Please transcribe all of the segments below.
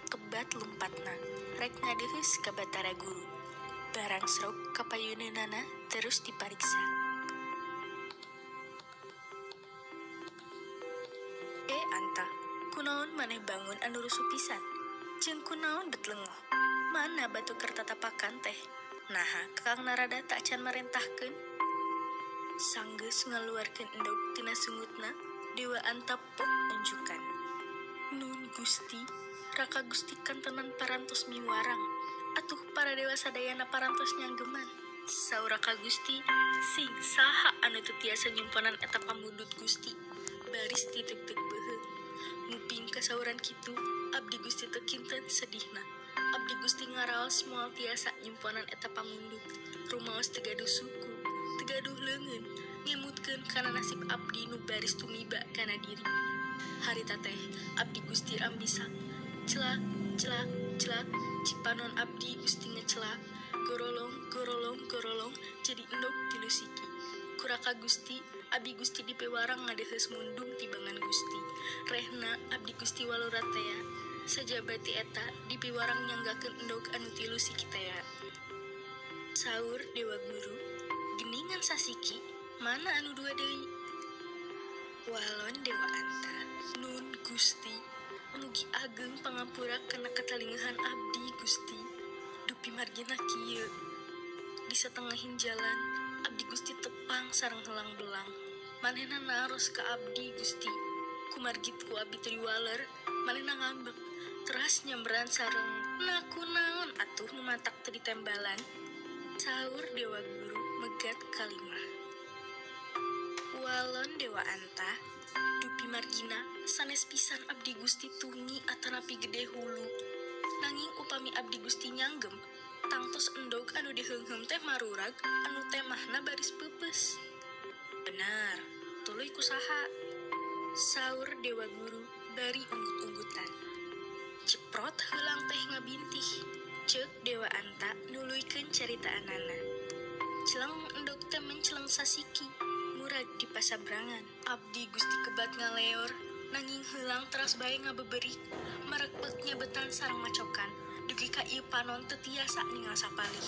kebat lumpatna rek ngadeheus ka Batara Guru. Barang srog ka payuneunana terus dipariksa. E Anta, kunaon maneh bangun anu rusuh pisan? Jeung kunaon bet lengoh? Mana batu keur tatapakan teh? Naha Kakang Narada teu acan marentahkeun? Sanggeus ngaluarkeun endog tina sungutna, Dewa Anta pok unjukan. Nun Gusti, Raka Gusti kantenan parantos miwarang. Atuh para dewa sadayana parantos nyanggeman. Saur Raka Gusti, sing saha anu teu tiasa nyumponan eta pamundut Gusti. Baris diteuk-teuk beuheung. Nguping kasauran kitu, abdi Gusti teu kinten sedihna. Abdi Gusti ngaraos moal tiasa nyumponan eta pamundut. Rumaos teu gaduh suku, teu gaduh leungeun, ngemutkeun kana nasib abdi nu baris tumiba kana diri. Harita teh abdi Gusti rambisak. Celak, celak, celak, cipanon abdi Gusti ngecelak. Gorolong, gorolong, gorolong, jadi endog tilu siki. Ku Raka Gusti, abdi Gusti dipewarang ngadeheus mundung tibangan Gusti. Rehna abdi Gusti walura tea. Sajaba ti eta dipiwarang nyanggakeun endog anu tilu siki tea. Saur Dewa Guru, geningan sasiki, mana anu dua deui? Walon Dewa Anta, nun Gusti, mugi ageng pangampura kana katalingehan abdi Gusti. Dupi margina kieu. Di satengahin jalan, abdi Gusti tepang sareng helang belang. Manehna naros ka abdi Gusti. Kumargi ku abdi teu diwaler, manehna ngambek. Teras nyamberan sareng, nah kunaon atuh nu matak teu ditembalan. Saur Dewa Guru megat kalimah. Walon Dewa Anta, dupi margina sanes pisan abdi Gusti tungi atanapi gede hulu. Nanging upami abdi Gusti nyanggem, tangtos endog anu diheungheum teh marurag anu temahna baris peupeus. Benar, tuluy kusaha? Saur Dewa Guru bari unggut-unggutan. Ceprot heulang teh ngabintih. Ceuk Dewa Anta nuluykeun caritaanana. Celeng endog teh menceleng sasiki, murag di pasabrangan. Abdi Gusti kebat ngaleor, nanging heulang teras bae ngabeberik, marekpek nyabetan sareng macokan, dugi ka ieu panon teu tiasa ningal sapalih.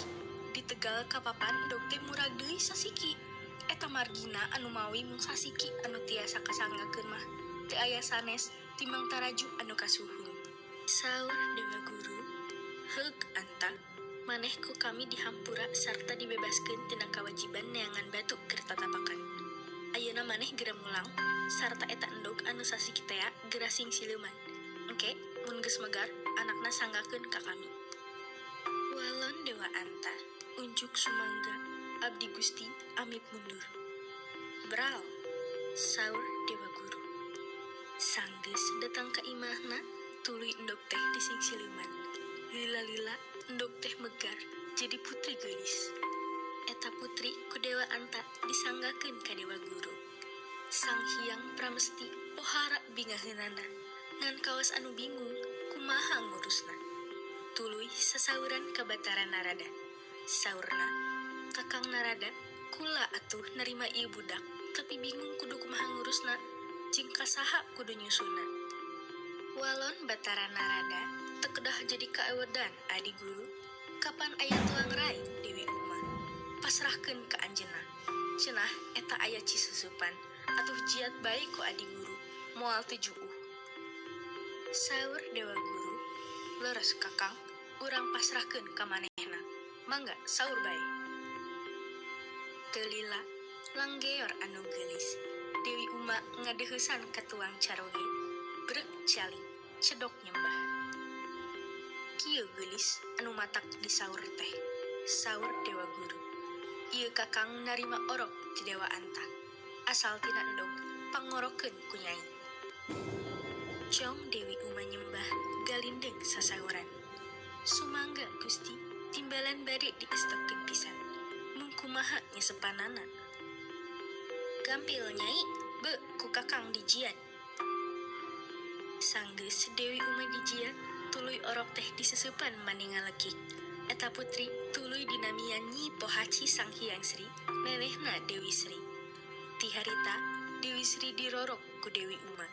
Ditegal ka papan endog teh murag deui sasiki. Eta margina anu mawi mung sasiki anu tiasa kasanggakeun mah. Teu aya sanes timang taraju anu kasuhun. Saur Dewa Guru, heug Anta, maneh ku kami dihampura sarta dibebaskeun tina kawajiban neangan batu keur tatapakan. Ayeuna maneh gera mulang, sarta eta endog anu sasiki tea gera sing sileuman. Engke mun geus megar, anakna sanggakeun ka kami. Walon Dewa Anta, unjuk sumangga, abdi Gusti amit mundur. Bral, saur Dewa Guru. Sanggeus datang ka imahna, tuluy endog teh disingsileuman. Lila-lila endog teh megar jadi putri geulis. Eta putri ku Dewa Anta disanggakeun ka Dewa Guru. Sang Hyang Pramesti pohara bingaheunana, ngan kawas anu bingung kumaha ngurusna. Tuluy sasauran ka Batara Narada. Saurna, Kakang Narada, kula atuh nerima ieu budak, tapi bingung kudu kumaha ngurusna, jeung ka saha kudu nyusuna. Walon Batara Narada, teu kedah jadi kaewedan adi guru. Kapan aya tuang rai Dewi Uma. Pasrahkeun ka anjeunna. Cenah eta aya cisusupan, atuh jiat bae ku adi guru, moal teu juuh. Saur Dewa Guru, leres Kakang, urang pasrahkeun ka manehna. Mangga saur bae. Teu lila, langgeor anu geulis. Dewi Uma ngadeuheusan ka tuang caroge. Brek calik, cedok nyembah. Kieu geulis anu matak disaur teh. Saur Dewa Guru. Ieu Kakang narima orok ti Dewa Anta. Asal tina endog pangorokeun ku Nyai. Cong Dewi Uma nyembah galindeng sasauran. Sumangga Gusti, timbalan bade diestokkeun pisan. Mung kumaha nyesepanana. Gampil Nyai, be ku Kakang dijian. Sanggeus Dewi Uma dijian, tuluy orok teh disesepan mani ngalekik. Eta putri tuluy dinamian Nyi Pohaci Sang Hyang Sri, nenehna Dewi Sri. Ti harita Dewi Sri dirorok ku Dewi Uma.